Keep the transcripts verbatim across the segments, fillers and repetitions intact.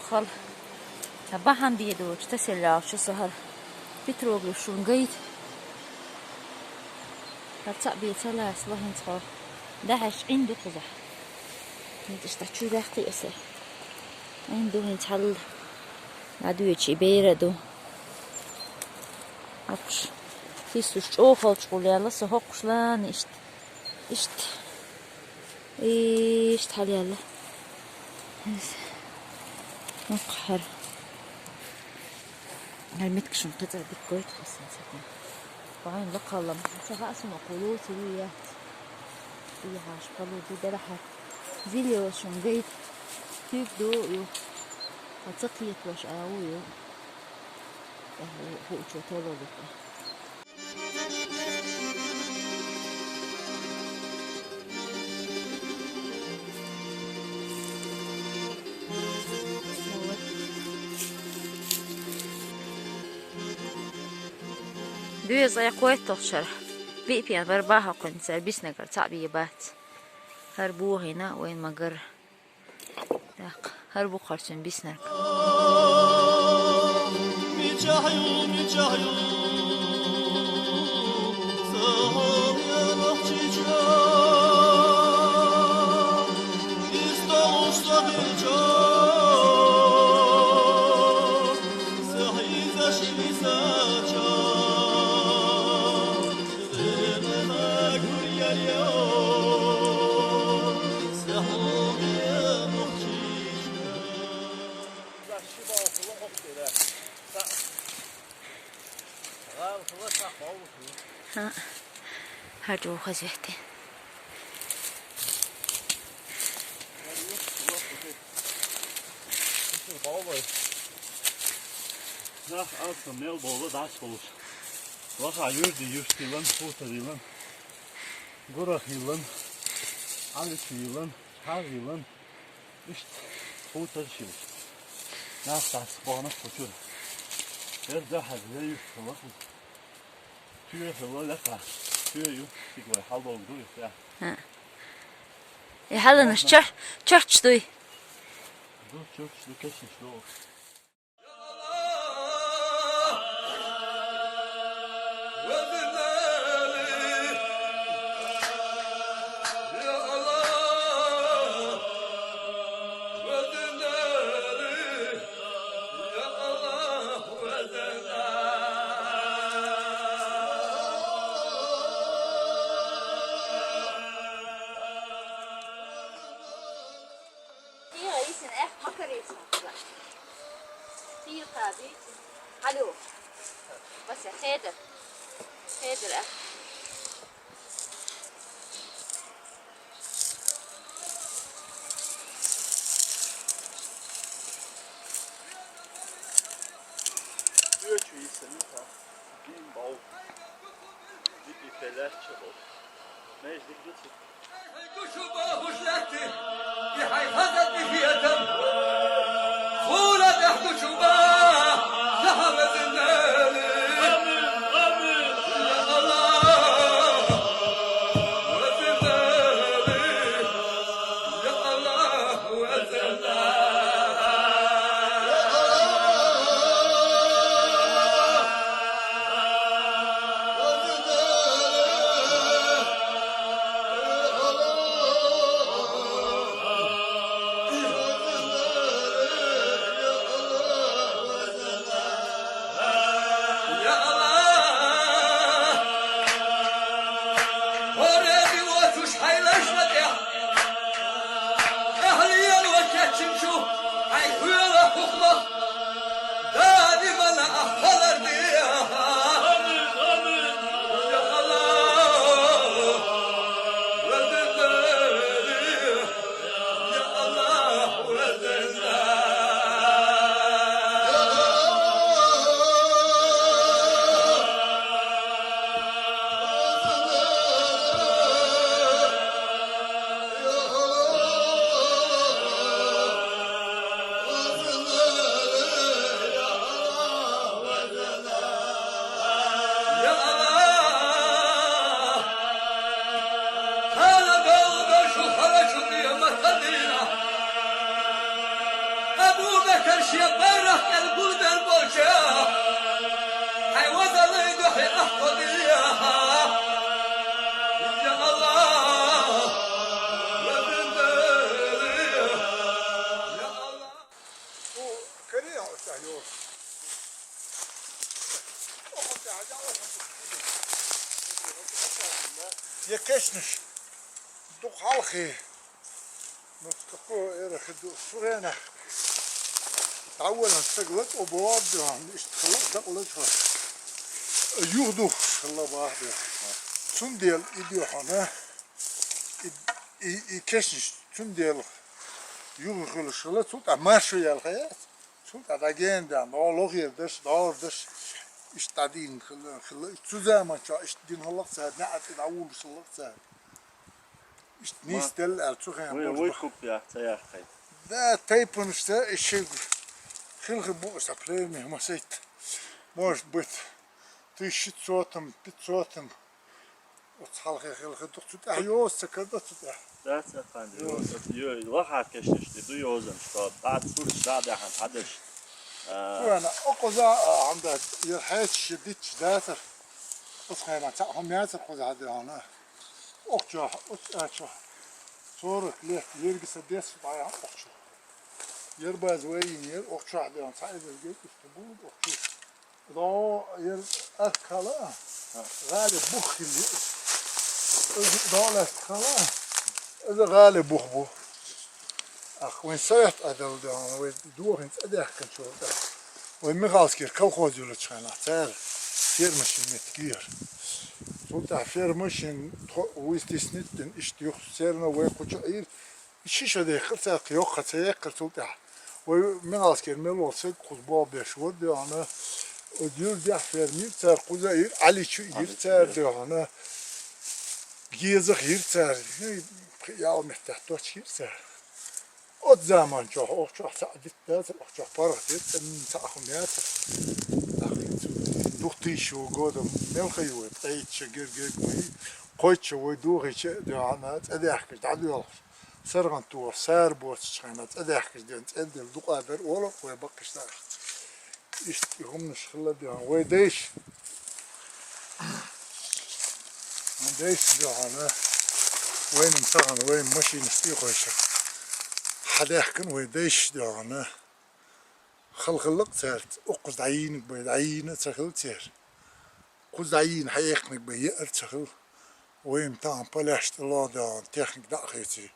Хала. Ца бахьан бе доцуш, тасалла йолчу са хӀара. Петроглиф шуна гайта. ХӀара цхьаъ бен ца лаьцна хӀинца хьо. ДӀахьаьжча Ӏин ду кхузахь. ХӀинца иштта чу ваьккхи аса. Ӏин ду хӀинца хьал. ДӀадоьдуш и бер а ду. ХӀокхуш. Хиссуш чӀогӀа халчу гӀулъяьлла, сан хӀокхуш лана иштта. Иштта. Иштта хьалаьлла. ХӀокху хӀара. ХӀара меттиг шуна кхин цӀа дика гойту хӀинца. Вайн лакхаллам. Ца хаьа суна кху лоцур ю яц. И хьаша пало ду дара хьара. Зиле шуна гайта. Туьйг ду ю. Ткъа ца кхеталаш а ву ю. ТӀаккха хӀу-, хӀу чу толалу тӀе. Доьзал кхойтталгӀачу шарахь. Биъ пен бара бахьа кхуьнца, биснагара цхьаъ бен бац. ХӀара бохийна вайн магар. ТӀаккха хӀара бу кхарцуьнан биснарг. ХӀа, хьажа ву хаза вехте. Нах алсам мел бовла дӀасхьулуш. Ваха юрди юртилан, хутарилан, гурахилан, Ӏалисилан, хьагӀилан, иштта хутар шилаш. Нах дӀасхьа бохнаш кхучура. Эр дахьар, я юрт хала ху. Туья хила лаьхьа. Туья ю, стиглой хьалболу ду, я. ХӀа. И хьаланаш ча-, чоч дуй? Ду, чоч ду, кешнаш ду. Алло. Вася, хедер. Хедер, а. Чу йисина, а? Бин бов. Дики пелаьчча бов. Меж дик дуци. Дукха хьалхе. Ну, какого эра хи ду, цу хенахь. ДӀаволан стаг лакъо боху дуьхьа, иштта хала дакъа лачхьа. Юха духуш хала бахьа дуьхьа. Цундела и дуьхьана, и, и, и кешнаш цундела юха хуьлуш хала, цул тӀаьхьа маршо яьлла хаяц. Цул тӀаьхьа дӀагена дан, дӀо лохера даш, дӀора даш, иштта дӀадийна хала, хала, цу заман чохь иштта дина хала цара, неӀа тӀе дӀавуллуш хала цара. Иштта Ма, нисделла аьлла, цу хенахь вай, болуш вай баха. Куп яхь ца яхкхай. Да, тайпанаш ца, и ши хилхи бу аса племя масайт. Может быть, тысяча пятьсот, пятьсот. Оцу хьалхе хилхи ду, цу тӀехь йоза ца карда цу тӀехь. Да, ца хан, Йоза. Йоза. Йо, лахьа кешнаш де ду йозанаш, то, бац сурт, да, да, хан, хьадаш. А. Вана, о, кхуза, а, хьамда, я хьаьча ши дитч дацар. Оцу хенахь цхьаъ хӀума яцар кхуза хьадоьхьана. Охчохь, оцу а чохь. Сорок лет, ерга са дес бая охчу. Ер баз вай йин, ер охчохь деон, цхьа эзар гет, уста бу, охчу. До ер аркала, гӀали бух хили. Из до ласт хала, из гӀали бух бу. Ах, вайн совет адал деон, вай дохин цӀа дехкан чур да. Вай Михалскер колхоз юлучхьана, цара фермашин меттигер. Цул тӀаьхьа фермашин тхо-, вуй стеснительно иштта юха, всё равно вай кхучу Ӏийр, ши шо дехкар цара, кхин йоккха ца яьккхар цул тӀаьхьа. Вай Михалскер мел волу саг кхуза болх беш вара дуьхьана, оцу юьрдехь ферма йира цара, кхуза йира, Ӏаличу йира цара дуьхьана, гезах йира цара, ял меттехь точка йира цара. Оцу заман чохь, охчохь цхьаъ дитт дацар, охчохь паргӀат дитт, цхьаъ хӀума яцар. Двух тысячного года мелхайой, ткъе итт шо гер-герг вай, кхойтта шо вай дохийча а дуьхьана, цӀа даьхкаш дӀадоьлхуш. СаргӀан тохар, сара боцучу хенахь, цӀа даьхкаш ден, цӀа ден дукъа дара, олу вай баккхаш даха. Иштта и хӀуманаш хилла дуьхьана. Вай дайша, вай дайша дуьхьана, вайна тахана, вайн машинаш тӀехойша. Хьадаьхкина вай дайша дуьхьана. Хала хилла-кх цаьрца, укхаза дӀайийнарг бен, дӀайийна а ца хилла церан. Кхуза дӀайийна хьаэккхинарг бен, еара ца хилла. Вайна тахана поляш тӀе ло а доьгӀна, техника дӀа а хеций,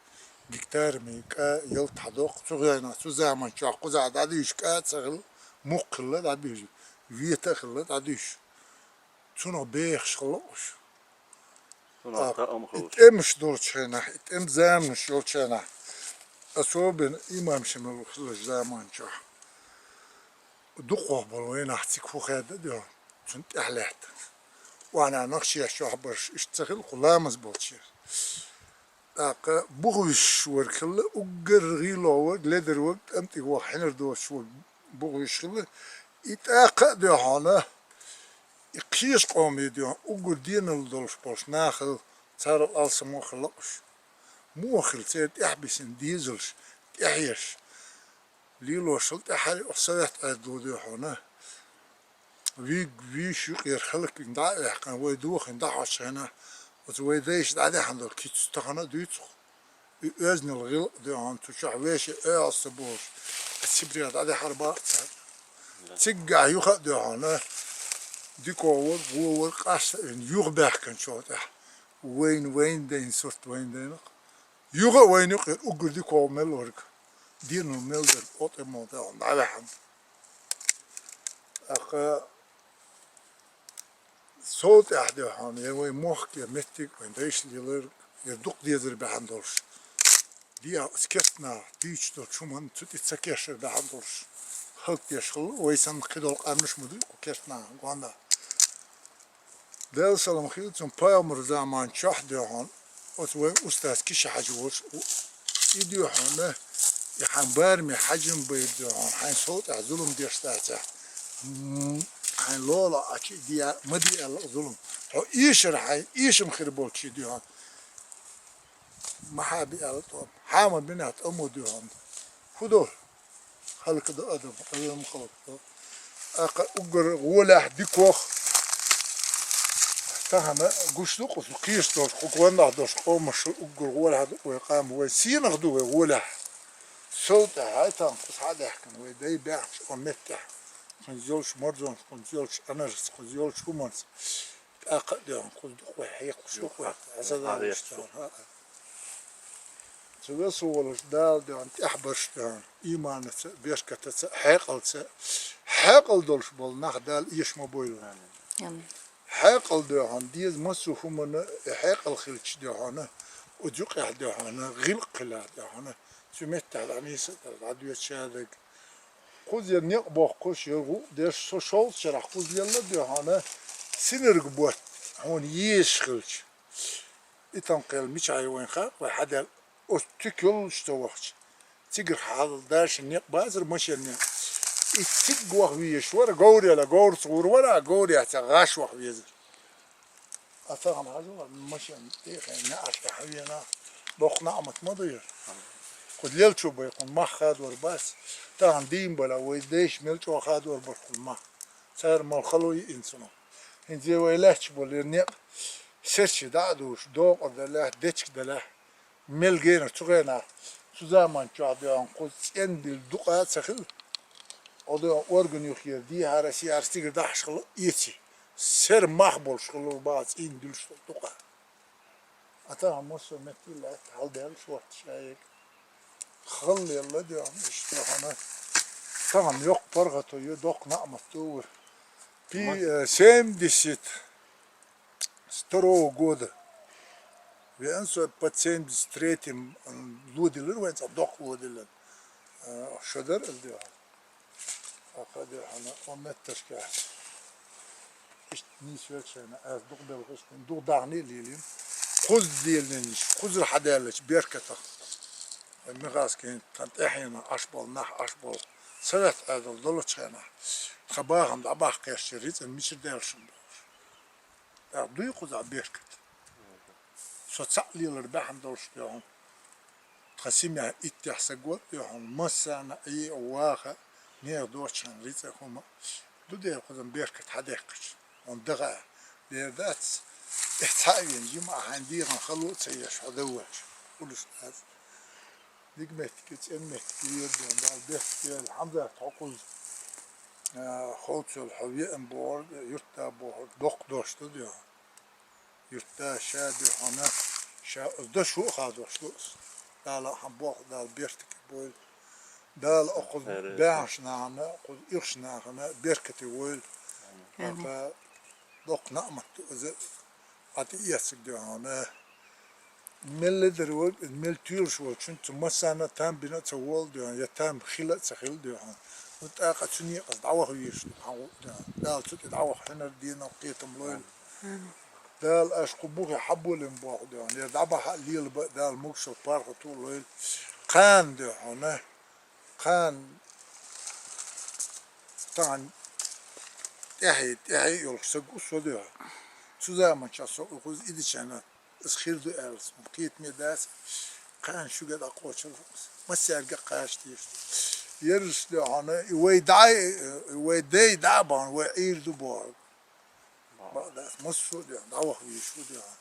гектарами кӀа ялта хьадоккху. Цу хенахь, цу заман чохь кхузахь дӀадуьйш кӀа а ца хилла, мукх хилла дӀадуьйш, вета а хилла дӀадуьйш. Цунах бехаш хилла уьш. Цунах А, таам и хилла. ТӀемаш долчу хенахь, и тӀем заманаш йолчу хенахь, особенно имам Шамил хиллачу заман чохь. Дукхох болу вайнах цига хӀун хаьдда а дуьхьа, цунна тӀаьхьа лаьттина. Охьанах нах шеш чохь барш, иштта ца хилла кху ламаз болчера. ТӀаккха бухавуьсуш верг хилла, уггар гӀийла верг, ледар верг, тӀамтӀиг ваха хьинар доцуш верг бухавуьсуш хилла. И тӀаккха а дуьхьана, и кхечу къоме дуьхьана, уггар денал долуш болуш нахал, царал алсам вахалла уьш. Муха хилла церан тӀаьхьабисина дезалш, тӀаьхьеш. Лелошал тӀаьхьара оха совет Ӏедало дуьхьана. Виг, вуьйш юкъера хӀаллаквина дӀа а ваьккхина, вай дохийна дӀахьочу хенахь, оцу вай дайша дӀадаьхьна долу кицас тахана а дуьйцу-кх. И оьзналла гӀиллакх а дуьхьана, цу чохь вешан оьгӀаз ца болуш, оцу Сибрех дӀадаьхьара бакъ цара. Да. Циггахь юха а дуьхьана, дикогӀур, вогӀур, къаста а вина, юха баьхкинчул тӀаьхьа. Вайна, вайна дайна сурт вайна дайна-кх. Юха а вайна юкъера уггар дикогӀу мел верг. Денал мел дерг, о тӀе мо тӀе дӀаваьхьана. ТӀаккха сов тӀаьхьа дуьхьана, я вай мохк, я меттиг, вайн дайша лелар, я дукха дезар баьхьна долуш. Диа оцу керстанах дуьйцуш долчу хӀуманна цу тӀе ца кешар баьхьна долуш. ХӀаллакдеш хилла, вай санна кхидолу къаьмнаш ма дуй кху керстанах, гондах. Делан салам хилла цунна, пайхамар заман чохь дуьхьана, оцу вайн устаз Киша-Хьаьжа волуш, у-, и дуьхьана, и хьайн бараме хьаьжам байра дуьхьана, хьайн сов тӀехь зулам деш дацахь, м, хьайн лолахь а чу а де, ма де аьлла зулам. Хьо эшар хьайн, эшам хир болчу дуьхьана. Ма хьаби аьлла тӀом. Хьан ма бина тӀом ву дуьхьал. ХӀун до? ХӀаллакдо адам, адам хӀаллакдо. ТӀаккха уггар гӀолехь дикох. Тахана гуш ду кху кхийраш долуш, кху гондахь долуш къомаш уггар гӀолехь ду вай къам, вай сенах ду вай гӀолехь. Сов тӀехь хьайтам кхуза хьадаьхкина вай дай баьхча кху меттехь. Кхунца йолчу марзонца, кхунца йолчу анарца, кхунца йолчу хӀуманца. ТӀаккха а доьгӀна, кхуза дукха вай хьекхаш, дукха вай хьасадалаш доьгӀна. Цу весо волаш Дала доьгӀна, тӀехбараш доьгӀна, иманаца, беркатаца, хьаькъалца, хьаькъал долаш бола нах Дала эша ма бойла. Амин. Хьаькъал доьгӀна, деза массо а хӀумана, э, хьаькъал хилча доьгӀна, оцу юкъехь доьгӀна, гӀиллакх хила доьгӀна, цу меттехь дӀанийса дара, дӀадоьцу шадерг. Кхуза я некъ боккхуш, я гӀу деш, со шовзткъа шарахь кхуза лелла доьгӀна, синарг бот хьуна езаш хилча. И тан кхел мичахь ю вайн хаьа, вай хьадаьлла, оцу туька йоллуш ца вахча. Цигара хьалдаш некъ бацара машен некъ. И цига ваха везаш вара, говрела, говрца гӀур вара, а говреца гӀаш ваха везара. А тахана хьажа вара, машен тӀехьа неӀарш тӀе хьавена, доккха наӀмат ма ду яра. Кху лелчо бай, кхунна мах хадор бац. Тахана дийна бала, вай дайша мел чӀогӀа хадор бар кхунна мах. Цара мал хало йиъна цунах. ХӀинца вай лаьтташ болу яра некъ, серчий дӀа а душ, докъар далахь, дечка далахь. Мел генара цу хенахь, цу заман чохь доьгӀна кхуза цӀена дилла дукъа а ца хилла. Оха доьгӀна орган юххера дийхьара, сийхьара цигара дахьаш хилла эций. Сер мах болуш хилла баха цӀийна дуьллуш долу дукъа. А тахана массо а меттиг лаьтта хьалдаьлла шортта шаерг. Халла елла доьгӀна, иштта хьуна. Тахана йоккха паргӀато ю, доккха наӀмат ду вара. Пи-, э, семьдесят второго года. Веана со под семьдесят третьим, м, лодилира вайн цӀа доккха лодилира. Э, шо дара ас доьгӀна. Ахьа де хьуна, о метташка. Иштта нийсвелча хьуна, ас дукха белхаш, дукха дахне а лелийна. Кхуза лелийна, кхузара хьадаьллачу беркатах. Михаскин тхан тӀаьхьенах Ӏаш болу нах, Ӏаш болу. Совет Ӏедал долучу хенахь, тхан бахам дӀабахкхеш, рицкъан мичара даьлла шуна бохуш. ТӀаккха дуй кхузахь беркат. Со цхьаъ лелар баьхна долуш доьгӀна. Тхан семья иттех саг вара доьгӀна. Массарна а, и, ваха, нехан доцчу хьуна рицкъа хӀума. Ду дера кхузан беркат хьадаьккхича. Хьуна даха а дера дац. Эхь цхьаъ а вен, жима а хьайн дегӀан хало а ца еш, хьо дан ваьлча. Улуш дац. Дика меттиг, цӀена меттиг, вер ден, Дала бехк йойла, Хьамзат, хьо кхуза, а, ховцал, хьо веана бохург, юртда бохург, доккха дош ду ден. Юртда ша ду хьуна, ша оцу дашо а хадош ду ас. Дала хьан боху, Дала бертиг бойла. Дала а кхуза баьхначу нахана, кхуза ихчу нахана беркате войла. Амин. Доккха наӀмат ду иза, Ӏа тӀеэциг ду хьуна. Мел ледар вара, мел туьйлуш волчун, цу массарна а там бина а ца волу доьгӀна, я там хила а ца хила доьгӀна. Ну, тӀаккха цу некъаза дӀаваха везаш ду, хьан гӀу а доьгӀна. Дала цу тӀе дӀаваха хьинар денал кхетам лойла. Дала аша кху бухе хьаболийна боху доьгӀна. Я дӀабахьа а лелаба а Дала могушалла паргӀато а лойла. Кхана доьгӀна. Кхана тахана тӀаьхье, тӀаьхье а йолуш саг ву со доьгӀна. Цу заманчохь со укхуза идичана. Ас хир ду аьлла, сан кхетаме дац, кхана шуьга дӀакхочур ву ас. Массаьрга а кхача дезаш ду. Ерриш ду хьуна, и вай дӀа, и вай дай дӀа а бахана, вай Ӏийр ду бохург. Бакъ дац, массо а ду хьуна, дӀаваха везаш ву ду хьуна.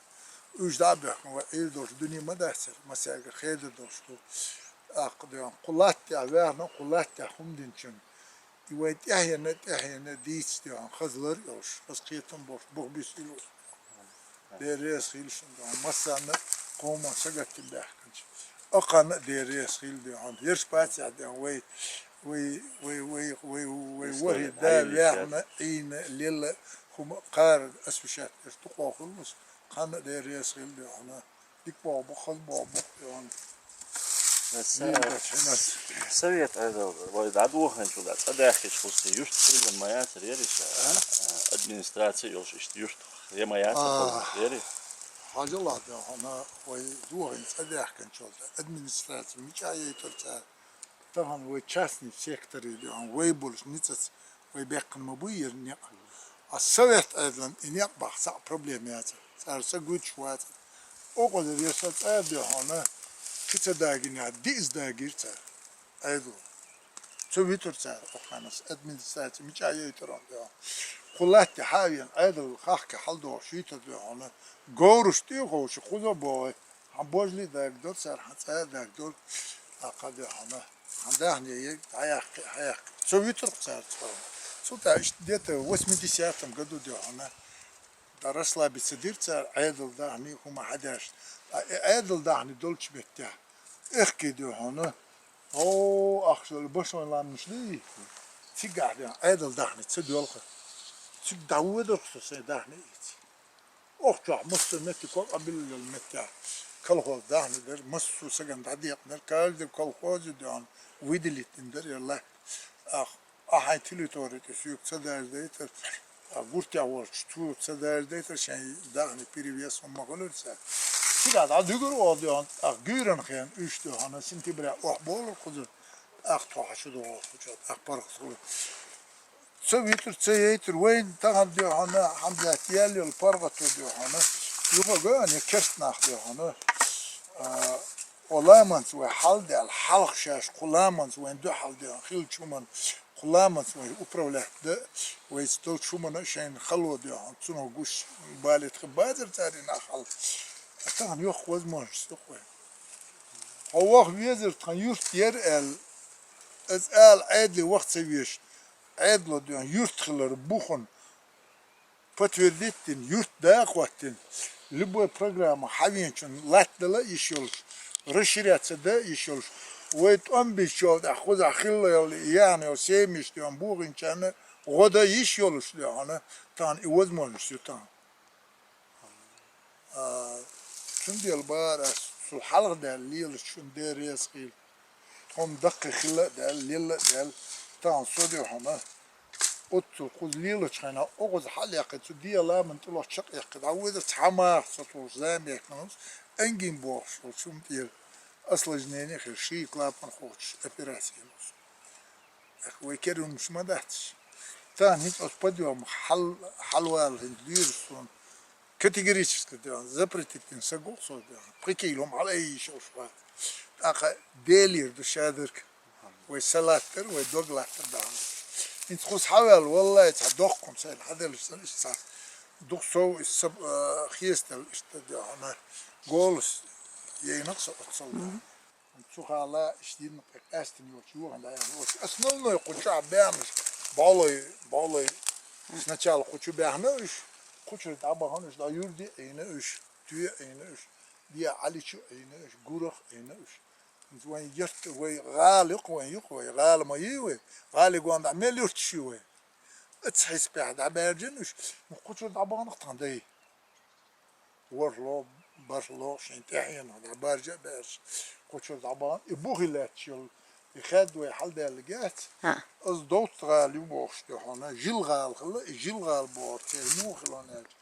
Уьш дӀа а баьхкина, вай Ӏийр долуш дуьне ма дац яра, массаьрга хедар долуш ду. ТӀаккха ду хьуна, кху латтехь ваьхна, кху латтехь хӀума динчун. И вайн тӀаьхьенна, тӀаьхьенна дийца доьгӀна, хаза лар а йолуш, хаза кхетам болуш, бух буьсуьйлуш. Дела реза хила шуна доьгӀна, массарна а кхуман сагатта баьхкинчу. Акхарна а Дела реза хила доьгӀна. Ерш бацехь доьгӀна, вай, вай, вай, вай, вай, вай ворхӀе да ваьхна, Ӏийна, лелла, хӀума кхара освещать дерш дукха хуьллуш, кхарна а Дела реза хила доьгӀна. Дика боху бу, хаза боху бу, йоьгӀна. Аса Дийна дац, хӀинца. Совет Ӏедал вай дӀадоханчул тӀе цӀа даьхкича хӀусте юрт хилла ма яцара, яра иштта, а? А, администраци йолуш иштта юрт я ма яцара, а, хилла, яра? Хьажалахь, хьуна вай дохийна цӀа даьхкинчул тӀе администраци мичахь яйтара цара? Тахана вай частный секторе доьгӀна, вай болуш ницкъаца вай баьккхина ма буй яра некъ. А совет Ӏедалан и некъ бахьа цхьаъ проблема яцара. Цара са гуьтуш вацара. Окъазара яра сан цӀа а доьгӀна, кхин ца дагийнехь, диъаза дагийра цара Ӏедало. Ца вуьтура цара окханас администраци мичахь яйтара доьгӀна. Кху латте хьа а вена, Ӏедал хахке хьалдохуш йуьйтура доьгӀна. Говраш тӀе а ховший, кхуза а бохий. Хьан божли а дагадора цара, хьан цӀа а дагадора, а кхаде хьуна, хьан дахне ерг дӀаяккхи, хьаяккхи. Цо вуьтурх цара цхьа. Цу тӀа иштта где-то в восьмидесятом году де хьуна, ТӀаккха расслабиться дир цара, Ӏедал даьхни хӀума хьадеш. А, э, Ӏедал даьхни долчу меттехь, аьхки дуй хьуна. О, ахча башон ламнаш лий? Цигахь дуй хьуна, Ӏедал даьхни ца доьлху. Цига дӀавоьдурх со сайн даьхни ийца. Охчохь массо а метте, ког а билла йолу меттехь, колхоз даьхни дара, массо а сагана дӀадекъна дара, каждый колхозе дуй хьуна выделить дина дара яра латта. Ах, а хьайн территори тӀе соьга ца дажадайтар, а гуртехь волчу цо ца дажадайтар, шайн даьхни перевес хӀума ма хуьлура цара. Цигахь дӀадуьгура оха дуй хьуна, ах, гуьйранна хенахь уьш дуй хьуна, сентября охьаболура кхузара, ах, тхо хьан шу догӀу кхучу, ах, паргӀат хуьлу. Ца витур, ца яйтар, вайн тахана дуй хьуна, Хьамзат, яьлла йолу паргӀато дуй хьуна, юха ган я керст нах дуй хьуна, а, о ламанца вай хьал даьлла, хьалха шаьш кху ламанца вайн дуьхьал дуй хьуна, хиллачу хӀуманна, кху ламанца вай управлять дан, вайца долчу хӀуманна шайна хало дуй хьуна, цунах гуш бале тхан базар цара и нах хьал. Тахана йоккха возможность ду-кх вайн. Хьо ваха везар тхан юрт яра аьлла, аса ала Ӏедале ваха ца везаш, Ӏедало дуй хьуна юрт хилар бухана подтвердить дина, юрт да а хӀоттийна, любой программа хьан веначун латтадала йиш йолуш, расширяться дан а йиш йолуш, вай тӀом бечул тӀаьхьа кхузахь хилла йолу яхьана йолу семьяш дуй хьуна бохийначарна гӀо дан йиш йолуш дуй хьуна, тахана и возможность ю тахана. А, цундела бахара ас, цул хьалха даьлла лелаш шуна Дела реза хуьлда. Тхо-м даккхий хилла а даьлла, лелла а даьлла, тахана со дуй хьуна. Оццул кхуза лелачу хенахь, оха кхуза хьалаяккхий, цу дегӀан ламан тӀелохь чекхъяьккхий, дӀавоьдура цхьа маха ца тухуш, зама яьккхина, ангин бохуш волчу хӀума тӀера осложнение хир, ши клапан кхочуш операци йина оцу. Ах, вай керла хӀумнаш ма дац. Тахана хӀинца оцу подъёмах хьал-, хьалавала хӀинца лоьраш суна. Категорически дуй хьуна, запретить дина са гух со дуй хьуна. Пхи кило хӀума хьала а йиш йолуш вац. ТӀаккха Делера ду шадерг. Вай са латтар, вай дог латтар ду хьуна. ХӀинца кхуза хьаваьлла, валлахӀи, цхьа доккха хӀума сайна хьаделлачу сан иштта цхьа. Дукха сов иштта са, а, хестал иштта дуй хьуна. Голос яйнакъ со оццул. Цу хала иштта йина къаьстина йолчу юхана дӀаяхна. Оцу основной кху чохь баьхнаш, бӀолой, бӀолой. Сначала кху чу баьхна уьш, кху чуьра дӀабахана уьш, дӀа юрди а Ӏийна уьш, туье а Ӏийна уьш, беа Ӏаличу а Ӏийна уьш, гурах а Ӏийна уьш. ХӀинца вайн яртта, вай гӀала юкъа, вайн юкъа, вай гӀала ма йий вай, гӀали гонна дӀа мел юрташ ю вай. Оцу хьисапехь дӀабаьржина уьш, ну кху чуьра дӀабахана тхан дай. ВорхӀло, бархӀло, шайн тӀаьхьенах дӀа баржа а баьржа, кху чуьра дӀабахана, и бухе лаьтташ йолу, и хад вай хьалдаьлла геца. ХӀаъ. Аса Довтта-гӀала ю бохуш дуй хьуна, Жил-гӀала хилла, и Жил-гӀала бохург церан муха хилла аьлча.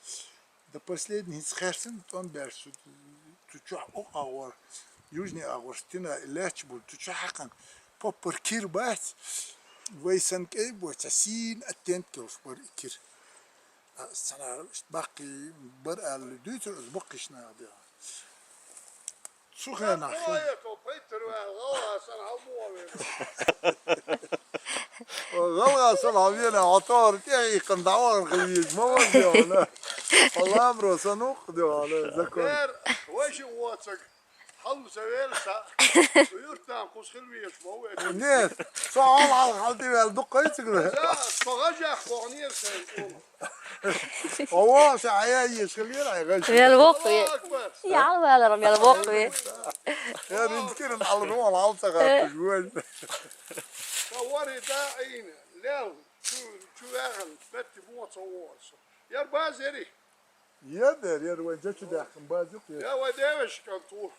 До последнего хӀинца хаьрцина тӀом баьржа цу, цу чохь окху агӀор, южный агӀор стена и лаьтташ болу, цу чохь хьаькхна, поппар кира бац, вай санна кӀай бу, цхьа сийна оттенок йолуш бара и кира. А, сценарий иштта баккхий бара аьлла дуьйцура аса баккхийчу наха дегӀ. Цу хенахь хи- ГӀалгӀа санна хьан вена, хьо товар тӀе а иккхина, дӀавахар хила везаш ма вара дегӀана. Хьо ламро санна ву-кх дегӀана, закон. Вай ши воцаг. Хьалма ца вела сан. Юртан кхуза хила везаш ма ву. Нет, со хьал хьал хьал тӀе ваьлла дукха хӀинцигара. Со гӀажах кхохнера сайн. Оха ша хьая еш хилера, хьай гӀаж. Мел воккхаве. Аллаху акбар. Ял валар мел воккхаве. Я ринскиран алрон алца гатуш вой. Со вари да Ӏийна, лел, чу, чу ваьгӀан, метти бон ца вон со. Яр базери. Яр дер, яр вай жачу дахкан базук яр. Я вай девешкан ту.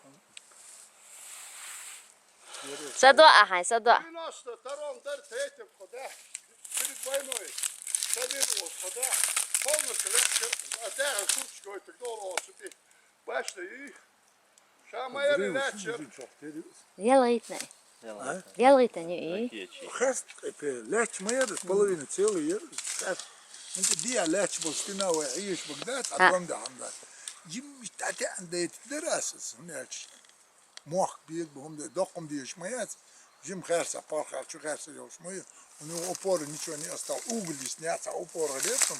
Са доа ахьайн, са доа. Девяносто втором дар третьем кхо да. Перед войной. Сабир о кхо да. Полностью лет. А да курточка ой так долго о сути. Башта и. Ша ма яри лаьча. ЯлгӀитна. А? ЯлгӀитана ю и. Хест, э, пе, лаьча ма яра, половина целый яра. Хест. Ну, диа лаьча бол стена вай хьийш багдат, а дом да хьамдат. Жим тати андайт дерас, лаьча. Мох бед бу хьамда, доккхум деш ма яц. Жим херса, пор херчу херса йолш ма ю. У него опоры ничего не осталось. Уголь есть, не отца, опора нет там.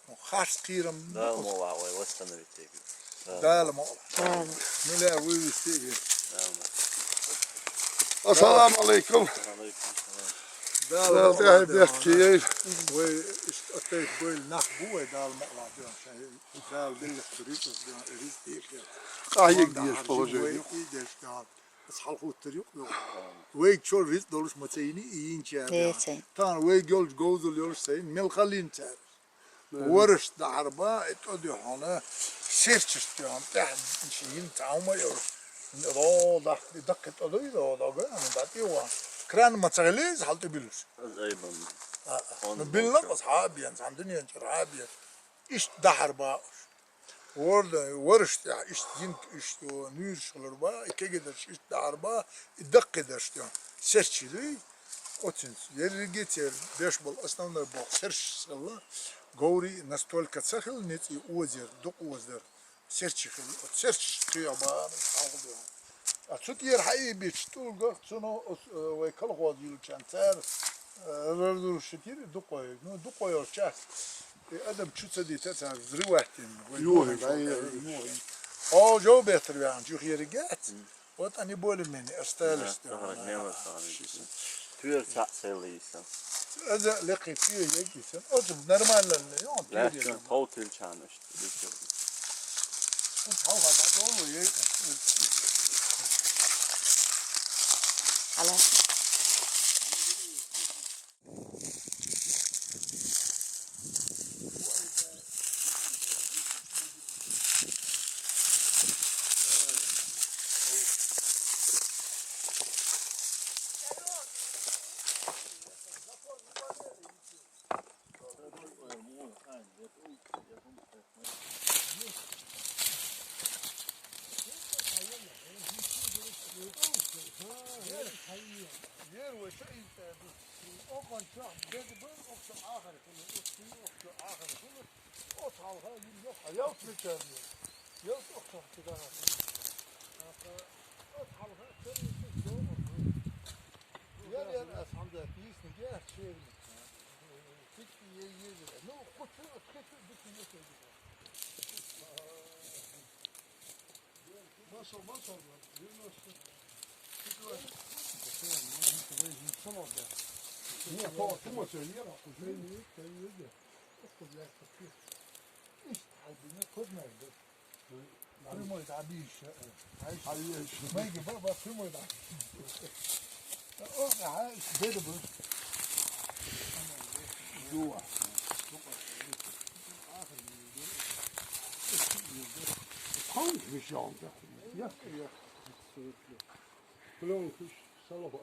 Ну, харц кирам. Дала мула вай восстановить теги. Дала мула. Дала. Ну, ля, вывести теги. Дала мула. Ассаламу алейкум. Алейкум салам. Дала тӀехьа бехке яй. Вай иштта атайт бойла нах бу вай Дала мукъалахь ден шайн. Дала биллах ризкъ ден, ризкъ дийхе. Къахьега дезаш положение. Вай и деш ден. Ас хьалхуттар юкъ йо. Вайга чор ризкъ долуш ма ца йина и йинчаьрга. Тахана вайга йолчу говзал йолуш ца йина, мел хала йина цара. Вараш дахьар ба, и тӀо дуьхьана, серчашта дуьхьана, тӀехь ши йина цхьа хӀума йолуш. Ро дахки, даккхи тӀо дуй, ро дага, ана дӀатӀе ван. Кран ма ца хилийза, хьал тӀе биллуш. Аз ай бан. А, а. Ну, биллам аз хьа а бен, цхьана дуьнен чуьра хьа а бен. Иштта дахьар ба уж. Ворда, вараш тӀехь иштта йинт, иштта нуьйраш хилар ба, и кегидарш иштта дахьар ба, и даккхидарш тӀехь. Серчий дуй, оцинца. Ерриге церан беш болу основной боху серчаш хилла, говрий настолько ца хилла, ницкъий озер, дукха озер. Серчий хилла, оцу серчаш тӀехь ба, хьалха дуьхьа. А цу тӀера хьаийбича тӀулгах, цунах оцу, э, вай колхоз йиллачарна цара, э, разрушить йира дукхой. Ну, дукхой йолча, и адам чу ца дита цара взрывать йина. Вай юхин, юхин, ай, ай, юхин. О, жо беттар ваьхна, чух ерригац. Вот они более-менее остались. Да, да, да, да. Туьра цхьаъ сел йиса. Аза лекхи туьра егиса. Оцу нормально, ну, туьра. Лаьттан товтилчарна. Хьала. Прямой дӀабийша. Майги ба, ба, прямой дӀа. О, ага, беда ба. Юа. Ком вижон да. Я, я. Плёнка салаба.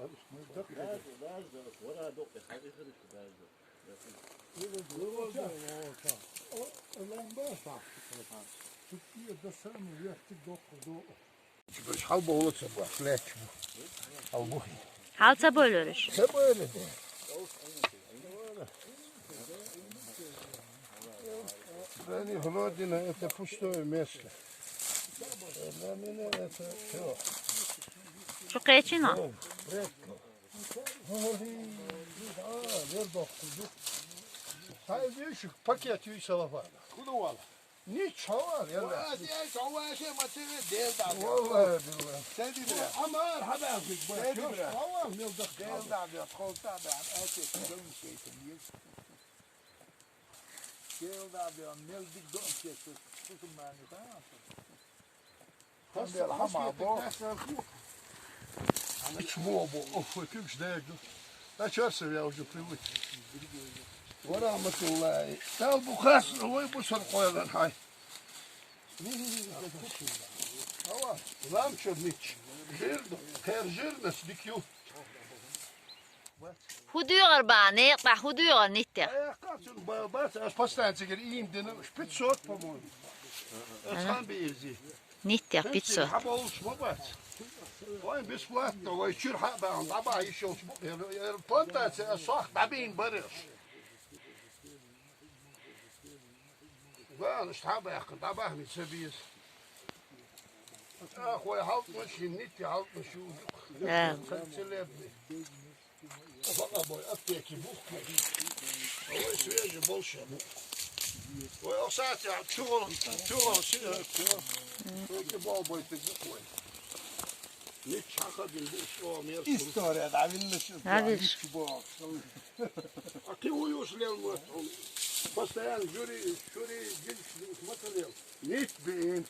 Хьал ца бойла уьш. Ца бойла де. Для них родина — это пустое место. Для меня это всё. Чу кхечина? Редко. Хай вишик пакет юй салафана. Куда вала? Ничего, я. Ва, де, чова ше ма цеве дел да. Валлахи биллахи. Седи бля. Амар хабар фиг ба. Седи бля. Ава мел да. Дел да, бля, холта да. Эти дön şeytan. Дел да, бля, мел дик дön şeytan. Кусумани, да? Чмо бу, ох, куьгаш дерг ду. Да чёрсов я уже привык. Ва рахматуллахи. Дал бу хас, вай бу сан къойлан хай. Ава, лам чё нич. Жир ду, кер жир нас дик ю. ХӀун дуьйгӀар бахьа, некъа тӀехь хӀун дуьйгӀар ниттех? Ай, кхачун ба-, бац, ас постоянно цигара ийна дина, пятьсот, по-моему. Ас хан бирзи. Ниттех пятьсот. Хьан болуш ма бац. Вай бесплатно, вай чуьра хьа баьхна, дӀабахьа йиш йолуш бу. Яра, яра плантация, ас сох дӀабийна бараш. Ван, аш хьа баьхна, дӀабахьа ца беза. Ах, вай хьалтмаш, хӀиннитти хьалтмаш ю. Да. Целебный. Бакъа бой, аптеки бухки. Ой, свежий больше. Ой, охсатя, чугъо, чугъо, си-, чугъо. Ой, ки бал бой, ты бухой. Мичча хадин бу со мер. История, да, винна ши. Да, виш. Мичча бо. А ты уюш лел мо. Постоянно жюри, жюри, жюри, маталел. Нит бин,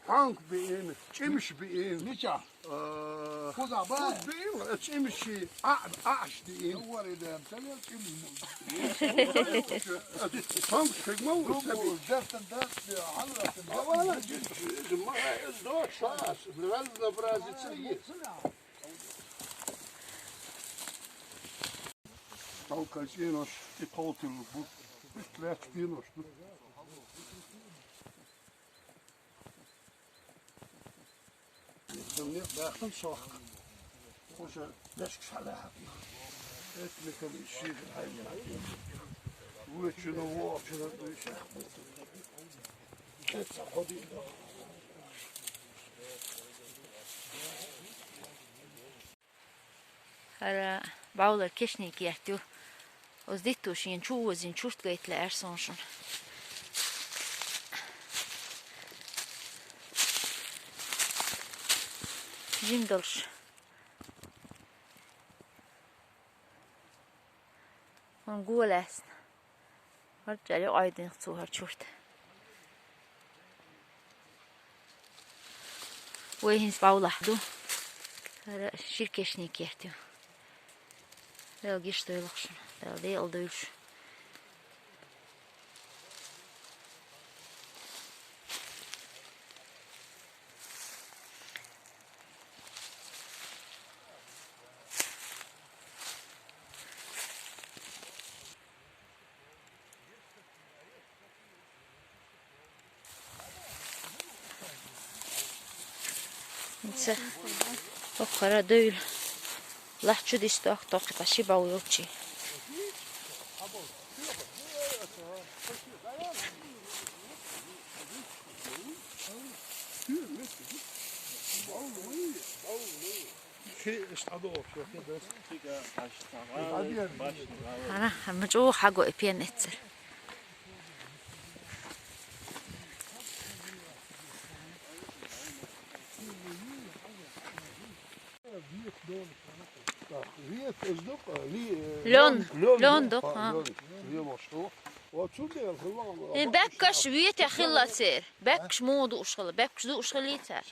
ханк бин, чимш бин. Мича. Э, Куда ба? Куд бин, чимши, а, аш дин. Говори, да, талел чимш. Ханк фигмал. Думаю, дертен дерт, алратен. Авала, жюри, жюри, ма, э, до шас, разнообразие цвет. Талкай цӀенош, и тховтил бу. Лаьтташ пенош ду. Сон некъ баьхкан сохка. Уже дешка шалахьа. Эт мекан иши хайна. Вучуна, вочуна дуйша. Эт саходи. ХӀара бӀовлар кешнийн керт ю. Оз диттуш ен чу возин чурт гайтла аьрсон шун. Жим долуш. Хьуна го лаьцна. ХӀара чӀаьрий Ӏойдинах цо хӀара чурт. Вай хӀинца бӀовлахь ду. ХӀара шира кешнийн керт ю. Дала гечдойла шуна. Дала декъала дойла шу. Ца, хӀокхара девлла. Лахь чу дистох, тохкий ши бӀов йолчий. Ана, ма чӀогӀа хьаго и пен эццара. Лен, лен ду, а. Лен, лен ду, а, а. Лен, лен ду. Э, баьккаш вете хилла цер. Баьккаш муха дууш хилла? Баьккаш дууш хилли цер?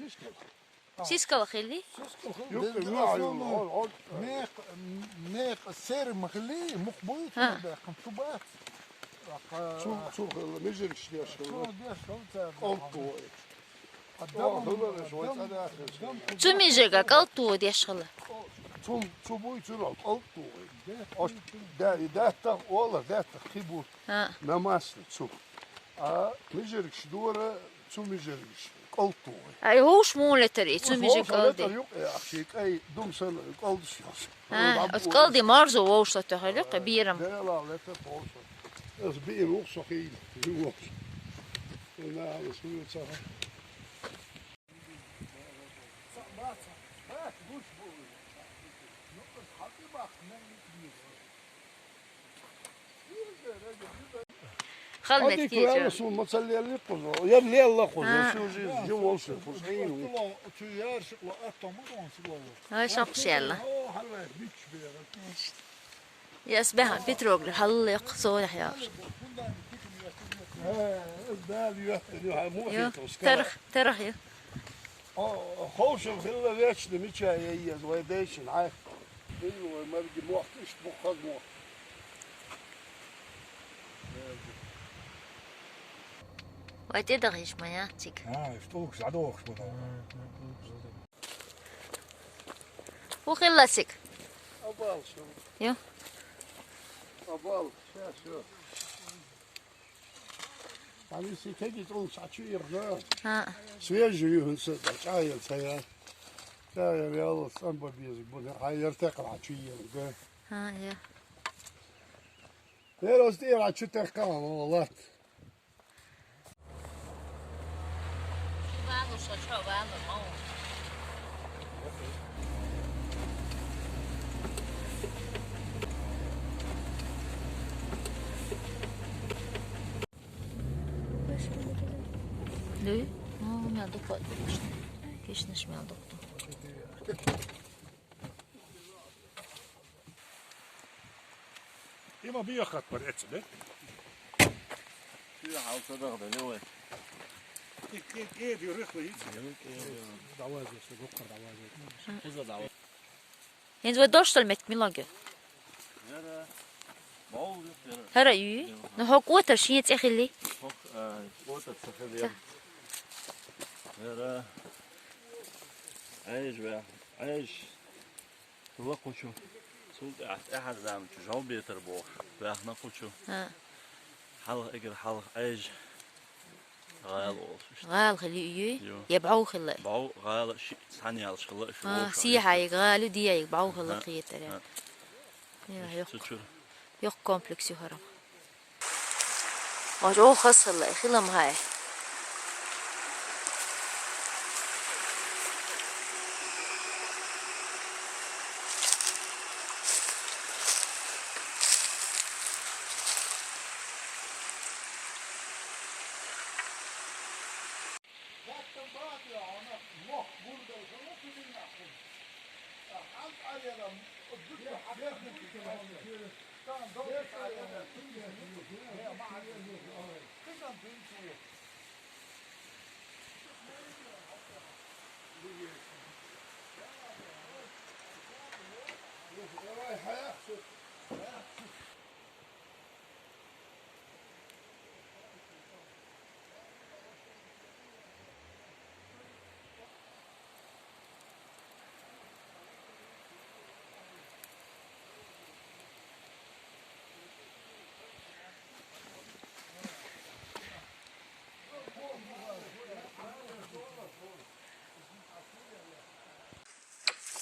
Сискал хилли? Сискал хилли. Юкъа, деза муха ю, основном ол, ол. Мекъ, мекъ сер ма хилли, мух буй, а, цу баьккхина, цу бац. Цу, цу хилла, мижиргаш деш хилла. Цу деш хилла цара. Кьолту вай. О, хилла вай цӀа дахар. Цу мижирга кьолту деш хилла. Цу, цу буй, цу кьолту вай. Ош, да, и даттах, ола, даттах, хи бу. А. Намасна цу. А мижиргаш дора, цу мижиргаш кӀалту вай. Ай, вовш муха летар и, цу мижирг кӀалди? Юкъе ахчи кӀай дум сан кӀалдаш йолуш. А, оцу кӀалди марзо вовш латохар юкъе берам. Дела летар вовш. Ас биъна вух со хийна, вовш. Ина ас вуьйцахьа. Хала меттиг ю. Хала меттиг ю. Ма ца лелли кхуза. Я лелла кхуза, а, шу жи, жи волчу кхуза. Ай, шапшелла. Яс баьхьа Петрограф хьалла яккха со яхь яхаш. Э, Дала йоьттина ю, хьан муха хеташ, тарах, тарах ю. О, ховшам хилла вечно мича яй еза вай дайшин хьайх. Хилла вай марги мохк, иштта бу хаза мохк. Вай тӀедахийташ ма яц цига. А, иштта улкаш дӀадохуш ма ду. ХӀун хилла цига? Абал шо. Ю? Абал, ша, шо. Ами си кеги тӀул са чу ирна. А. Свежий ю хӀунца да, чӀаял ца ял. ЧӀаял ял, цӀанба безиг бу, хьан яр текхал хьан чу ел, да. А, я. Яр оз тӀера хьан чу текхал, лат. Дуй? О, мел дукха. Кешнаш мел дукха. ما بياخد برقتش ده. شو حال صدق ده لوي؟ كيف، كيف، كيف يريح ويجي؟ دعوة زي شو، بكرة دعوة زي. ХӀинз вай дошдал меттиг мила ю? Яра, бовл ю, яра. ХӀара ю? Яра. Ну, хӀокхо отар шен цӀе хилли? ХӀокхо, а, отар ца хилли. Яра. Ӏеш ваьхна, Ӏеш. Ла кхучу. Цул тӀаьхьа, тӀаьхьара заманчу жал бетар бохуш. Ваьхна кхучу. ХӀа. Хьалха, эггара хьалха Ӏеш. ГӀала олуш иштта. ГӀала хилла ю? Ю. Я бӀов хилла? БӀов, гӀала шиъ цхьаьна яьлча хилла, шу А, вовшах сехьа иштта. Яга гӀала ю, диа яга бӀов хилла ХӀа, кхетара. ХӀа. Я, Иштта йоккха. Цу чуьра. Йоккха комплекс ю хӀара. Ма чӀогӀа хаза хилла, хилам хьай.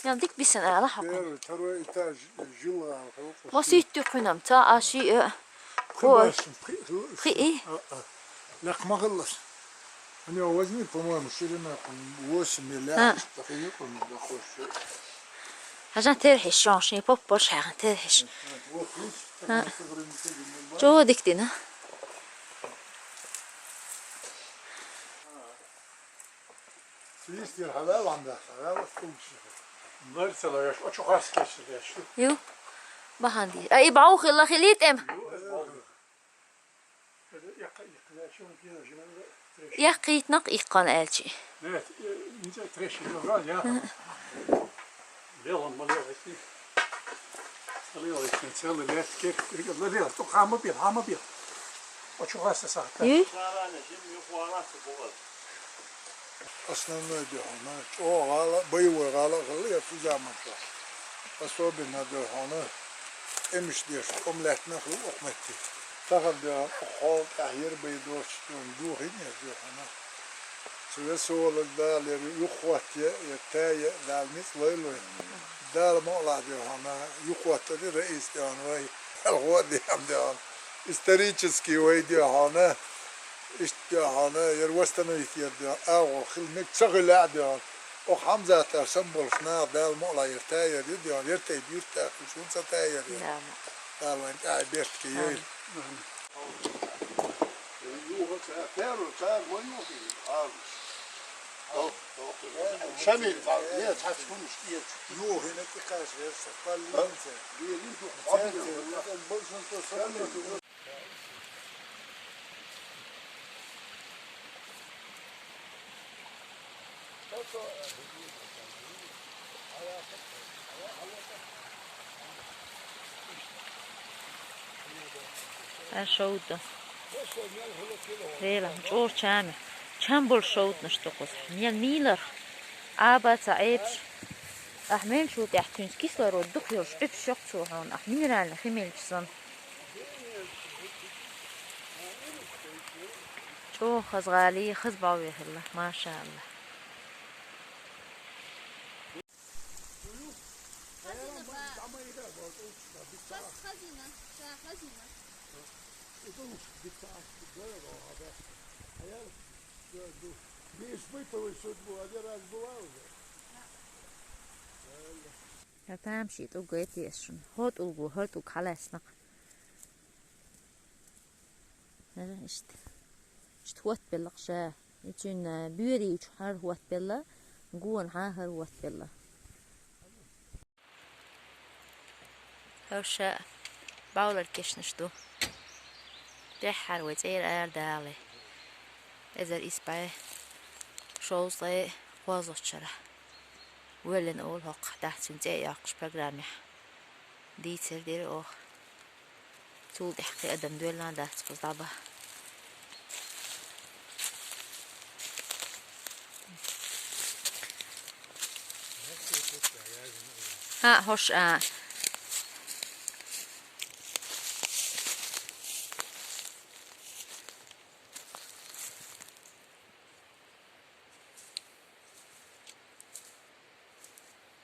Ял дика бисина ала хьокхуьн. Первый, второй этаж жил. Масийтти кхуьнам, ца а ши, э. Кхо. Кхи, и? Лакх ма хиллас. У него возьми, по-моему, ширина восемь или А. Такие, по-моему, такой, что Хьажан терхьиш шон, шен поп болуш хьаьган терхьиш. Вот, видишь, А. Чо дика дина. Чисто хьалал ам да, хьалал стулча. Барсала яш, очу хас кешла яш. Ю. Бахан ди. А и бау хила хилит эм. Якка, якка, яш, он пьян, жена, трещина. Якка итнак иккан элчи. Нет, э, не знаю, трещина, да, я. Белом болел, эти. Болел, эти, целый лет, кек, лале, то хама бил, хама бил. Очу хас сахта. Ю. Основной духана, чӀогӀа гӀала, боевой гӀала хилла я цу заманчохь. Особенно духана, эмиш деш, кӀом лаьттина хилла окху метте. Тахана духана, хьол тӀехь яр бай доцуш духана, духина яр духана. Цу весолал Дала яр юххотте, я тае, Дала ницкъ лойла вай. Дала мукъалахь духана, юххотта де раис духана вай. Хьалхо а дехьа духана. Исторический вай духана. Иштта хьуна, яр восстановить яр де, агӀо хила мега ца хила а де. Оха Хьамзатар санна болуш наха Дала мукъалахь яр таяр ю де, яр тайпа юьртахь хилча хӀунда ца таяр яр? Да. Дала вайн тӀаьхьа бертке йойла. Амин. Шамил, нет, хьац хӀунаш кийча. Юхина тӀекхача верса, паллинца. Церца, большинство сомнений. Ша шовда. Велахь, чӀогӀа чам я. Чам болуш шовданаш ду кхузахь. Мел мийларх. Ӏаба ца Ӏебаш. Ахь мел чул тӀехь туьнца кислород дукха йолуш, Ӏуьпаш йоккха цо хьуна, ахь минеральный хи мелча санна. ЧӀогӀа хаза гӀала, хаза бӀов хилла, машаАллахӀ. Не испытывай судьбу, один раз была уже. Ша тамашийна тӀулг гайтий ас шуна. ХӀо тӀулго, хӀара тӀулг хьалаьцнакх. ХӀара иштта. Иштта хӀоттабеллакх ша. И цуьнан боьрий чу хӀара хӀоттабелла, гонахьа хӀара хӀоттабелла. ХӀара ша. бӀаьвлар кешнаш ду. Тӏеххьара вай цӏера ара дале. Эзар исс бӏе шовзткъе кхозлагӏчу шарахь. Воьллина олу хӀокху дахцин цӏе а йоккхуш программехь. Дийцар дира оха. Цул тӏаьхьа кхин адам доьллина дац кхуза дӏабаха. ХӀаъ, хӀорш а.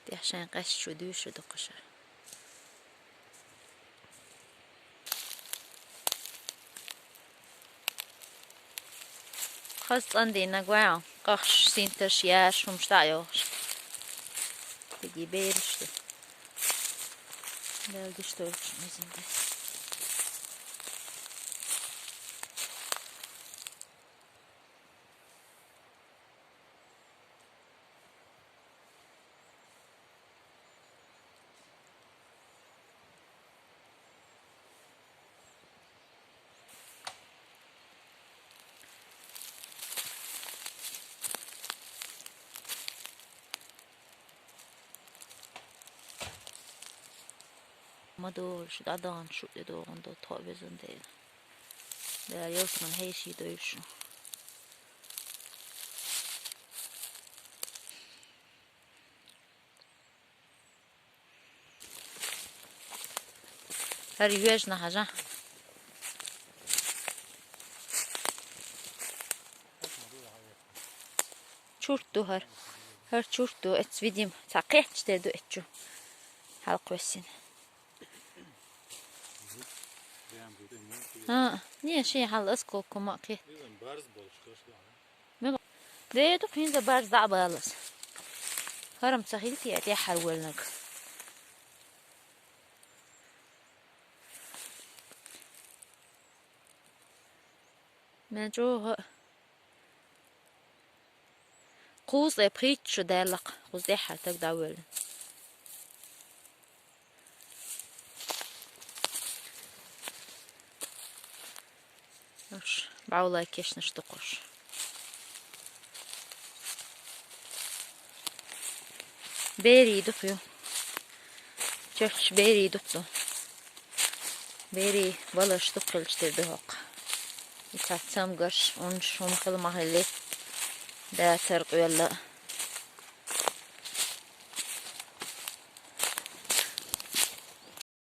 Тӏехь шайн къаьсташ ву дуьйш ду кху шарахь. Хаза цӏандийнарг ваьлла, къахьаш, синтарш, яьрш, хӀумаш дӀа а йохуш. Кхидий бераш ду. Дала гиш долчу мезин ду. Ма долуш, дӀадахана шу тӀедогӀун ду, тхо а везан дела. Дала ялсаман хьеший дойла шу. ХӀара йоьжна хьажа. Чурт ду хӀара. ХӀара чурт ду, эццу видим. Цхьа кхетташ тера ду эццу. Хьалкхоьссина. ХӀа, не, шен хьал осколка ма кхетта. Мила? Де ду кхин за барз дӀа а баллалц. ХӀара-м ца хилти я тӀаьххьара воьллинарг. Мел чӀогӀа кхузткъе пхийтта шу даьлла-кх, кхуза тӀаьххьара стаг дӀавоьллина. Уш, бӀаьвлай кешнаш ду кхуш. Берий ду кху. Чехкаш берий ду кху. Берий валарш ду кхуьлчу тера ду хӀокху. И цхьа цамгарш, унш хӀума хила ма хилли, дацар къоьлла.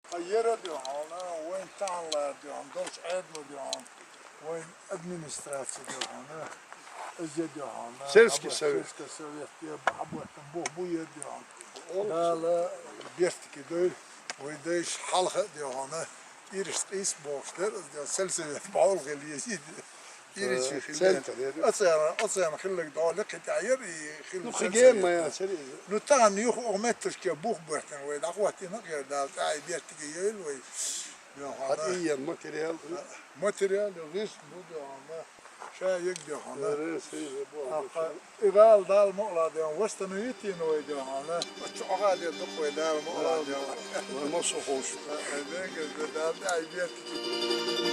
Ткъа яра ду хьуна, вайн таханлара ду хьуна, долчу Ӏедало ду хьуна, вайн администраци ду хьуна, иза ду хьуна, Сельский совет. Сельский совет, я бахьа бу, бу яра ду хьуна. Дала бертиге дойла, вай дайша хьалха а ду хьуна, ириш къийса бохуш дара, иза ду хьуна, сельсовет бахьал хила еза. Иричи, э, хилла. Центр яра. Оцена, оцена хилларг дӀа лекхи тӀехь яра и хилла. Ну, хиге ма яцара иза. Ну, тахана юха оха метташке бух боьттина вай, дӀахӀоттийна а яра, Дала тӀаьхьа бертиге йойла вай. Хьан и ян материал? Материал, вист бу ду хьуна. Ша ю ду хьуна. Э, э, сий, э, бу, Ахьа, бу, и гӀала Дала мукъалахь ду хьуна, восстановить йина вай ду хьуна. Чу гӀала ду вай Дала мукъалахь ду хьуна. Вай массо ховш. Э, э, вегар ду Дала тӀаьхьа бертиге.